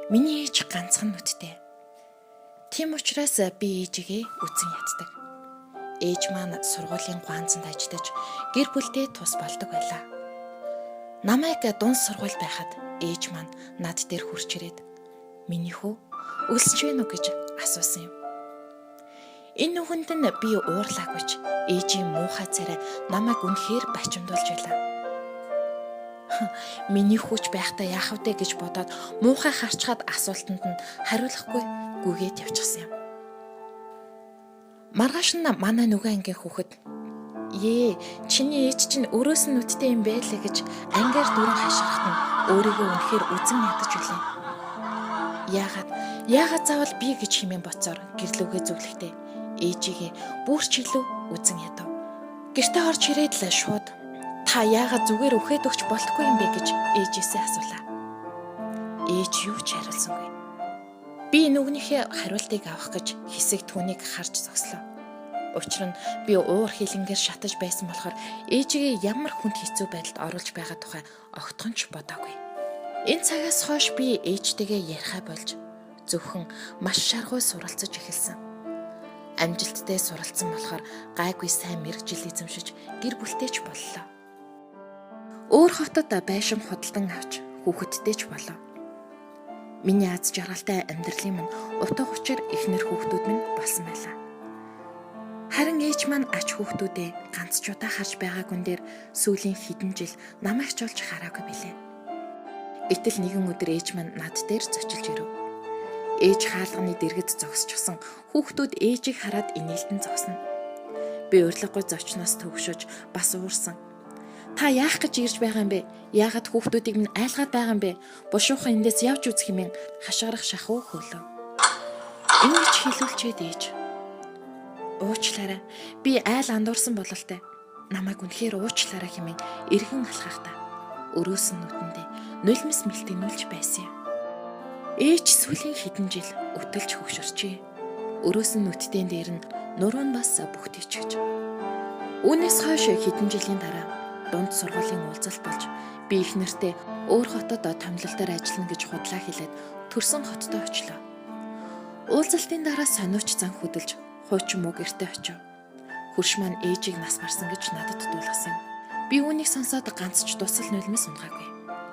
Миний ээж ганцхан нүдтэй. Тийм учраас би ээжигээ үзэн яддаг. Ээж маань сургуулийн гуанзанд ажиллаж гэр бүлдээ тус болдог байлаа. Намайг дунд сургууль байхад ээж маань над дээр хурж ирээд "Миний хүү, өлсч байна уу?" гэж асуусан юм. Энэ нүхэнд нь би уурлаагүй ч ээжийн муухай царай намайг үнэхээр бачимдуулж байлаа. Миний хүүч байхдаа яах вэ гэж бодоод муухай харчхаад асуултанд нь хариулахгүй гүгээд явчихсан юм. Маргааш нь манай нөгөө ангийн хүүхэд "Ээ, чиний ээж чинь өрөөс нь нүдтэй юм байлээ" гэж ангиар дүүрэн хашгирахад нь өөрийгөө үнэхээр үзэн ядаж билээ. Яагаад заавал би гэж хэмээн боцоор гэрлүүгээ зүглэхдээ ээжигээ бүр ч илүү үзэн ядав. Гэртээ орж ирээд л шууд "Та яагаад зүгээр үхээд өгч болтгүй юм бэ?" гэж ээжээсээ асуулаа. Ээж юу ч хариулсангүй. Би нүгнийхээ хариултыг авах гэж хэсэг түүнийг харж зогслоо. Учир нь би уур хилэнгээр шатаж байсан болохоор ээжигээ ямар хүнд хэцүү байдалд оруулж байгаа тухай огтхон ч бодоогүй. Энэ цагаас хойш би ээжтэйгээ ярихаа болж зөвхөн маш шаргуу суралцаж эхэлсэн. Амжилттай суралцсан болохоор гайгүй сайн мэргэжил эзэмшиж гэр бүлтэй ч боллоо. Өөр хотод байшин худалдан авч хүүхэдтэй ч болов. Миний аз жаргалтай амьдралын минь утга учир эхнэр хүүхдүүд минь болсон байлаа. Харин ээж маань ач хүүхдүүдээ ганц ч удаа харж байгаагүй дээр сүүлийн хэдэн жил намайг ч олж хараагүй билээ. Гэтэл нэгэн өдөр ээж маань над дээр зочилж ирэв. Ээж хаалганы дэргэд зогсчихсон хүүхдүүд ээжийг хараад инээлтэн зогсно. Би урилгагүй зочноос төвшөж бас уурсан. "Та яах гэж ирж байгаа юм бэ? Яагаад хүүхдүүдийг минь айлгаад байгаа юм бэ? Бушуухан эндээс явж үзэх" хэмээн хашгирах шахуу хөлөө. Ингэж хэлүүлчээд ээж "Уучлаарай. Би айл андуурсан бололтой. Намайг үнэхээр уучлаарай" хэмээн эргэн алхахдаа өрөөсөн нүдэндээ нулимс мэлтэнүүлж байсан юм. Ээж сүүлийн хэдэн жил өтөлж хөгшөрчээ. Өрөөсөн нүдтэн дээр нь нуруу нь бас бүхтийчгэж. Үүнээс хойш хэдэн жилийн дараа дунд сургуулийн уулзалт болж би их нэртэй өөр хотод томилолтоор ажиллана гэж худлаа хэлээд төрсөн хотдоо очлоо. Уулзалтын дараа сониуч зан хөдөлж хуучин муу гэртээ очив. Хөрш маань ээжийг нас барсан гэж надад дуулгасан юм. Би үүнийг сонсоод ганц ч дусал нулимс унагаагүй.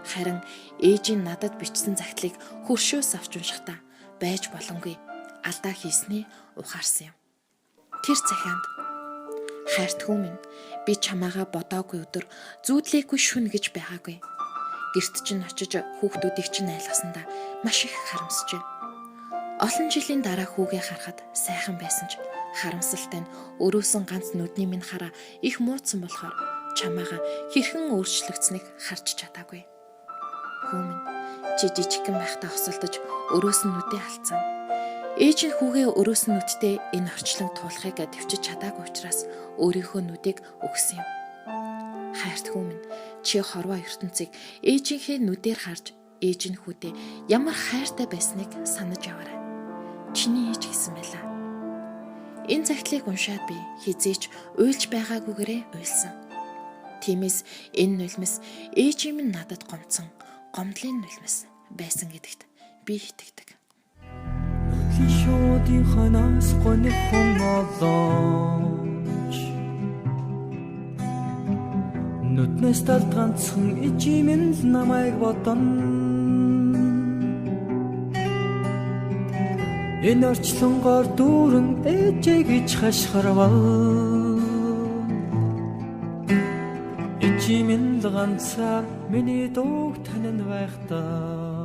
Харин ээжийн надад бичсэн загтлыг хөршөөс авч уншихдаа байж боломгүй алдаа хийснээ ухаарсан юм. Тэр захианд "Хайрт хүү минь, би чамаагаа бодоогүй өдөр, зүүдлээгүй шүн гэж байгаагүй. Гэрт чинь очиж хүүхдүүдийг чинь айлгасандаа маш их харамсаж байна. Олон жилийн дараа хүүгээ харахад сайхан байсан ч харамсалтай нь өрөөсөн ганц нүдний минь хараа их муудсан болохоор чамаагаа хэрхэн өөрчлөгдсөнийг харж чадаагүй. Хүү минь, чи жижигхэн байхдаа хосолдож өрөөсөн нүдээ алдсан. Ээж нь хүүгээ өрөөсөн нүдтэй энэ орчлон туулахыг төвчж чадаагүй учраас өөрийнхөө нүдийг өгсөн юм. Хайрт хүү минь, чи хорвоо ертөнцийг ээжийнхээ нүдээр харж ээж нь хүүдээ ямар хайртай байсныг санаж яваарай. Чиний ээж" гэсэн байлаа. Энэ загтлыг уншаад би хэзээ ч уйлж байгаагүйгээрээ уйлсан. Тиймээс энэ нулимс ээжийн минь надад гомдсон гомдлын нулимс байсан гэдэгт би итгэдэг. Нүдлийн шуудын ханаас гонихон олоомж нүднээс талд ганцхан ижим л намайг бодон. Энэ орчлонгоор дүүрэн ээжээ гэж хашгирвал ижим л ганцаар миний дууг танин байхдаа.